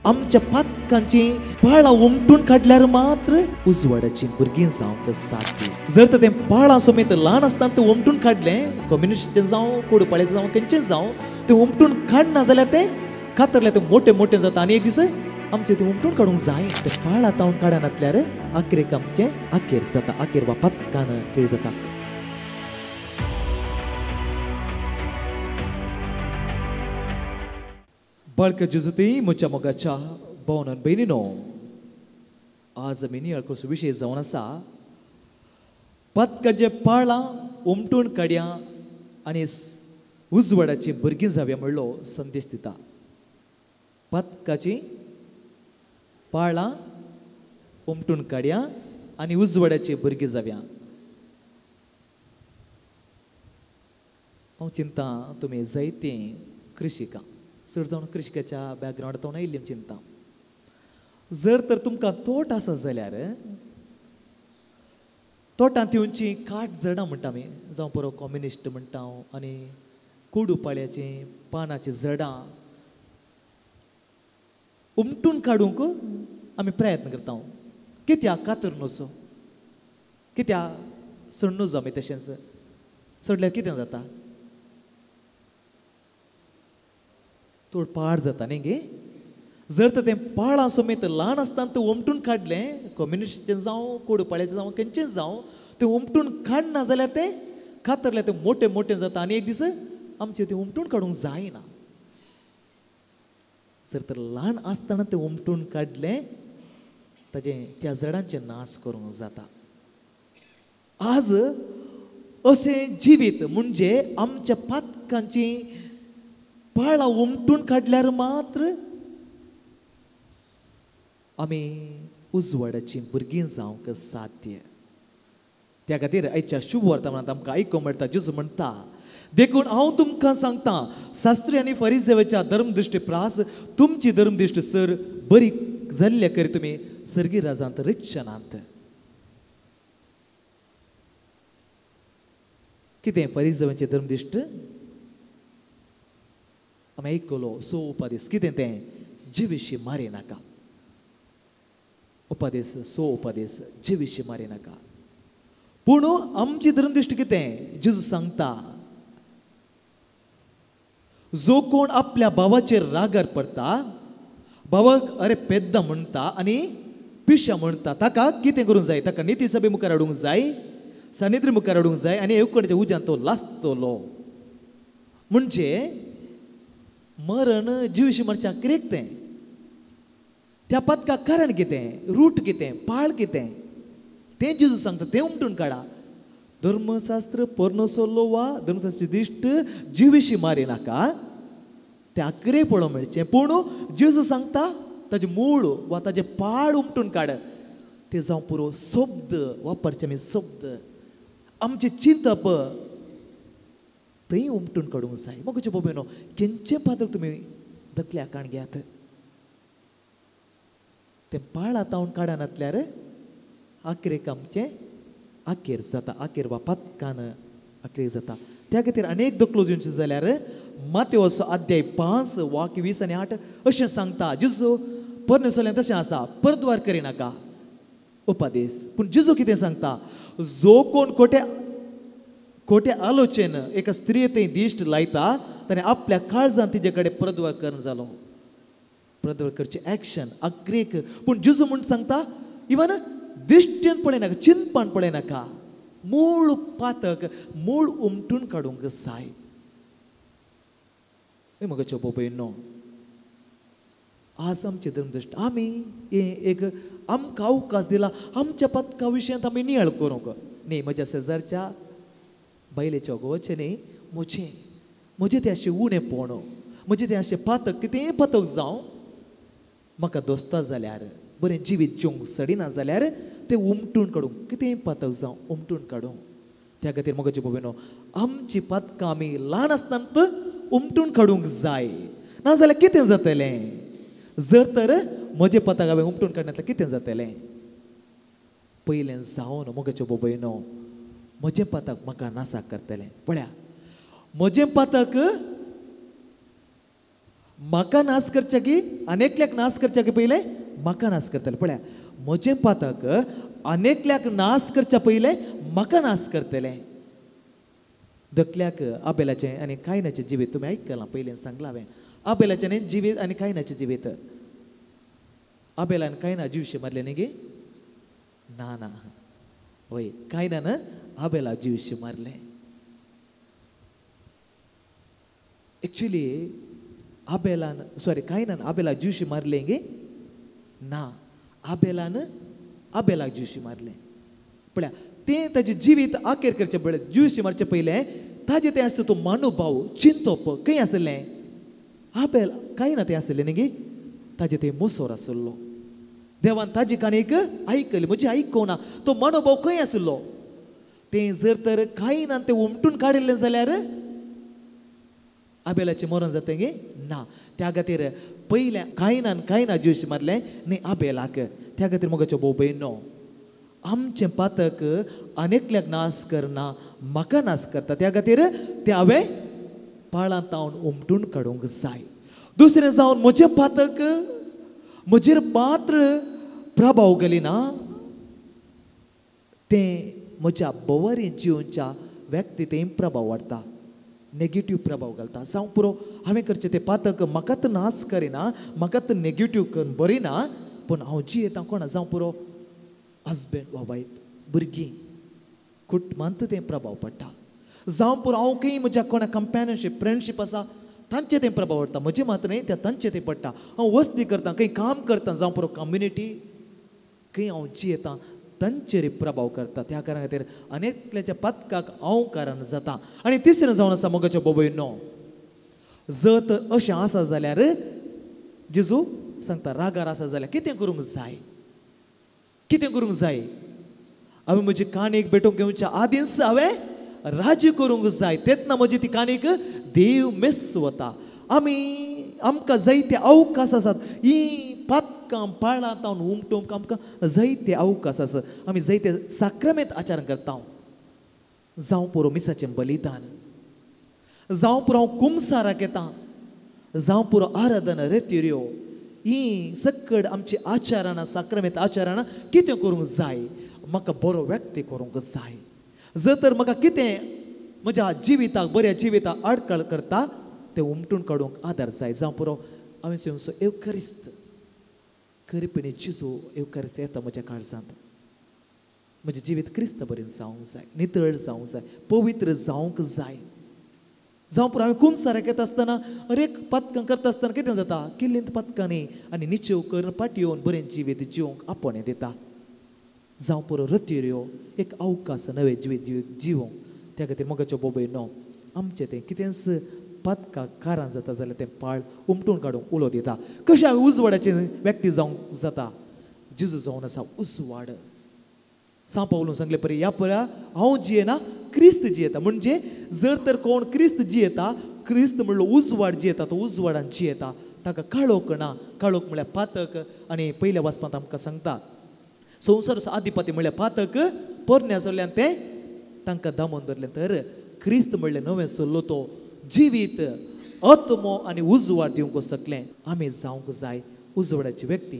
आमच्या पातकांची पाळां उमटून काडल्यार मात्र उजवाडाची भुरगीं जावंक साध्य. जर तर तें पाळां समेत ल्हान आसतना तें उमटून काडलें, कम्युनिस्टाचें जावं, कोडूपाळ्याचें जावं, खंयचें जावं, तें उमटून काडना जाल्यार तें कातरल्यार तें मोटें मोटें जाता आनी एक दीस आमचें तें उमटून काडूंक जाय. तें पाळां तावन काडनातल्यार आखरेक आमचें आखेर जाता, आखेर वा पातकान खेळ जाता. बाळक जेजुती म्हज्या मोगाच्या भावनान भयणीनो, आज आमी नियाळ कसो विशय जावन आसा पातकाचे पाळां उमटून काडया आनी उजवाडाची भुरगीं जावया म्हणलो संदेश दिता. पातकाची पाळां उमटून काडया आनी उजवाडाची भुरगीं जावया. हांव चिंता तुमी जायते कृशिकां, चड जावन कृशिकाच्या बॅकग्रावंडांत आयिल्ली चिंता. जर तर तुमकां तोट आसा जाल्यार तोटांत येवची काट झडां म्हणटा आमी, जावं पुरो कम्युनिस्ट म्हणटा आनी कोडूपाळ्याचीं पानाचीं झडां उमटून काडूंक आमी प्रयत्न करता. कित्याक कातर न्हू, कित्याक सण्णू जावं आमी तशेंच सोडल्यार कितें जाता, तोड पाड जाता न्ही गे. जर तर तें पाळां समेत ल्हान आसतना तें उमटून काडलें, कम्युनिस्टाचें जावं, कोडूपाळ्याचें जावं, खंयचें जावं, तें उमटून काडना जाल्यार तें कातरल्यार तें मोटें मोटें जाता आनी एक दीस आमचें तें उमटून काडूंक जायना. जर तर ल्हान आसतना तें उमटून काडलें ताजें त्या झाडांचें नाश करूंक जाता. आज अशें जिवीत म्हणजे आमच्या पातकांची पाळां उमटून काडल्यार मात्र आमी उजवाडाची भुरगीं जावंक साध्य. त्या खातीर आयच्या शुभ वर्तमानांत आमकां आयकूंक मेळटा, जेजू म्हणटा, देखून हांव तुमकां सांगता, शास्त्री आनी फरिजेवाच्या धर्मदृश्टी प्रास तुमची धर्मदृश्टी सर बरी जाल्ल्या करी तुमी सर्गी राजांत रिक्षणांत. कितें फरिजेवांचे धर्मदृश्ट आमी आयकलो सो उपादेस, कितें तें, जिविशी मारी नाका. उपादेस सो उपादेस, जिविशी मारी नाका. पूण आमची धर्मदृश्टी कितें, जेजू सांगता, जो कोण आपल्या भावाचेर रागार पडटा, भावाक अरे पेद्दा म्हणटा आनी पिश्या म्हणटा, ताका कितें करूंक जाय, ताका निती सभे मुखार हाडूंक जाय, सानिद्री मुखार हाडूंक जाय आनी एवकडच्या उज्यान तो लासतलो. म्हणजे मरण जिविशी मरच्या क्रेक तें, त्या पातकाक कारण कितें, रूट कितें, पाळ कितें, तें जेजू सांगता, तें उमटून काडा. धर्मशास्त्र पोरनो वा धर्मशास्त्र दिश्ट जिविशी मारी नाका, तें आकरे पळोवंक मेळचें. पूण जेजू सांगता ताजें मूळ वा ताजें पाळ उमटून काड. तें जावं पुरो शब्द वापरचे आमी, शब्द आमचें चिंतप थंय उमटून काडूंक जाय. मोगाचे भोबेनो, खंयचें पातक तुमी दकल्या काण घेयात, तें पाळां तावन काडनातल्यार आखरेक आमचें आखेर जाता, आखेर वा पातकान आखेर जाता. त्या खातीर अनेक दखलो दिवचे जाल्यार मातेवचो अध्याय 5 वाक्य 20 आनी 8 अशें सांगता, जेजू पोरणे सोल्यान तशें आसा, परद्वार करिनाका उपादेस. पूण जेजू कितें सांगता, जो कोण खोटे खोटे आलोचेन एका स्त्रिये थंय दिश्ट लायता, ताणें आपल्या काळजान तिजे कडेन परद्वार करून जालो. परद्वार करचें एक्शन आग्रेक. पूण जेजू म्हूण सांगता, इवन दिश्टेन पळयनाका, चिंतपान पळयनाका, मूळ पातक मूळ उमटून काडूंक जाय. म्हज्या भोबयनो, आज आमचे धर्मदृश्ट आमी एक आमकां अवकाश दिला आमच्या पातका विशयांत आमी नियाळ करूंक न्ही. म्हज्या शेजारच्या बायलेच्या घोवाचें न्ही, म्हजें म्हजें तें अशें उणेपण, म्हजें तें अशें पातक, कितेंय पातक जावं, म्हाका दोस्ता जाल्यार बरें जिवीत जिवंक सडिना जाल्यार तें उमटून काडूंक, कितेंय पातक जावं उमटून काडूंक. त्या खातीर म्हज्या भोबेनो, आमची पातकां आमी ल्हान आसतना उमटून काडूंक जाय, नाजाल्यार कितें जातलें. जर तर म्हजें पातक हांवें उमटून काडनातल्यार कितें जातलें, पयलें जावन म्हज्या भोबेनो म्हजें पातक म्हाका नासा करतलें. पळया, म्हजें पातक म्हाका नाश करच्या की अनेकल्याक नाश करच्या की पयलें म्हाका नाश करतलें. पळया म्हजें पातक अनेकल्याक नाश करच्या पयलें म्हाका नाश करतलें. धकल्याक आबेलाचें आनी कायनाचें जिवीत तुमी आयकलां, पयलें सांगलां हांवें. आबेलाचें न्ही जिवीत आनी कायनाचें जिवीत. आबेलान कायना जिवशें मारलें न्ही गे? ना ना, वय कायनान आबेला जिवशें मारलें. एक्चुली आबेलान सॉरी कायनान आबेला जिवशें मारलें गे? ना, आबेलान आबेलाक जिवशें मारलें. पळया तें ताजें जिवीत आखेर करचें पळय, जिवशें मारचें पयलें ताजें तें आसता तो मानोभाव चिंतप खंय आसलें? आबेल कांय ना तें आसलें न्ही गे, ताजें तें मोसोर आसलो. देवान ताजी काणयेक आयकली, म्हजी आयकूंक ना. तो मानोभाव खंय आसलो? तें जर तर कांय ना तें उमटून काडिल्लें जाल्यार आबेलाचें मरण जातें गे? ना. त्या खातीर पयलें कायनान कायना जिवशें मारलें न्ही आबेलाक. त्या खातीर मोगाच्यो भोव भयणो, आमचें पातक अनेकल्याक नाश करना, म्हाका नाश करता. त्या खातीर तें हांवें पाळां तावन उमटून काडूंक जाय. दुसरें जावन म्हजें पातक म्हजेर मात्र प्रभाव घालिना, तें म्हज्या भोंवरी जिवनच्या व्यक्ती तें प्रभाव वाडटा, नेगेटीव प्रभाव घालता. जावं पुरो हांवें करचें तें पातक म्हाका तर नाश करिना, म्हाका तर नेगेटीव करून बरिना, पूण हांव जियेता कोणा जावं पुरो हजबंड वा वायफ, भुरगीं, कुटुंबांत तें प्रभाव पडटा. जावं पुरो हांव खंय म्हज्या कोणा कंपॅनियनशीप फ्रेंडशीप आसा तांचें तें प्रभाव पडटा, म्हजें मात्र न्ही त्या तांचें तें पडटा. हांव वस्ती करता, खंय काम करता, जावं पुरो कम्युनिटी खंय हांव जियेता तांचेर प्रभाव करता. त्या कारणा खातीर अनेकल्याच्या पातकाक हांव कारण जाता. आनी तिसरें जावन आसा मोगाच्यो बोबयनो, जर तर अशें आसा जाल्यार जेजू सांगता रागार आसा जाल्यार कितें करूंक जाय? कितें करूंक जाय? हांवें म्हजी काणयेक भेटोवंक घेवच्या आदींच हांवें राजी करूंक जाय. तेन्ना म्हजी ती काणयेक देव मेस वता. आमी आमकां जायते अवकाश आसात, ही पातकां पाळां तावन उमटूंक आमकां जायते अवकाश आसात. आमी जायते साक्रमेंत आचरण करता, जावं पुरो मिसाचें बलिदान, जावं पुरो हांव कुमसाराक येता, जावं पुरो आराधना रेतिऱ्यो, ही सकड आमची आचरणां साक्रमेंत आचरणां कितें करूंक जाय? म्हाका बरो व्यक्ती करूंक जाय. जर तर म्हाका कितें म्हज्या जिविताक बऱ्या जिविताक आडखळ करता तें उमटून काडूंक आदार जाय. जावं पुरो हांवें सांगचो एवकरिस्त खरेपणी जेजू एवकरिस्त येता म्हज्या काळजांत, म्हजें जिवीत क्रिस्त बरें जावंक जाय, नितळ जावंक जाय, पवित्र जावंक जाय. जावं पुरो हांवें कुमसाराक येता आसतना अरेक पातकां करता आसतना कितें जाता? किल्लींत पातकांनी आनी निचेव करून फाटी येवन बरें जिवीत जिवंक आपोवणें दिता. जावं पुरो रतिऱ्यो एक अवकाश नवें जिवीत जिवंक. त्या खातीर मोगाच्यो बोबय न्हू आमचें तें कितेंच पातकाक कारण जाता जाल्यार तें पाळ उमटून काडूंक उलो दिता. कशें हांवें उजवाडाचें व्यक्ती जावंक जाता? जेजू जावन आसा उजवाड. सांव पावलून सांगलें पळय, ह्या पळया हांव जियेना क्रिस्त जियेता. म्हणजे जर तर कोण क्रिस्त जियेता, क्रिस्त म्हणलो उजवाड जियेता, तो उजवाडान जियेता, ताका काळोख ना. काळोख म्हळ्यार पातक. आनी पयल्या वाचपांत आमकां सांगता संवसार आधिपती म्हळ्यार पातक पोरण्या सोडल्यान तें तांकां दामून धरलें. तर क्रिस्त म्हणलें नवें सोल्लो तो जिवीत आत्मो आनी उजवाड दिवंक शकलें. आमी जावंक जाय उजवाडाची व्यक्ती.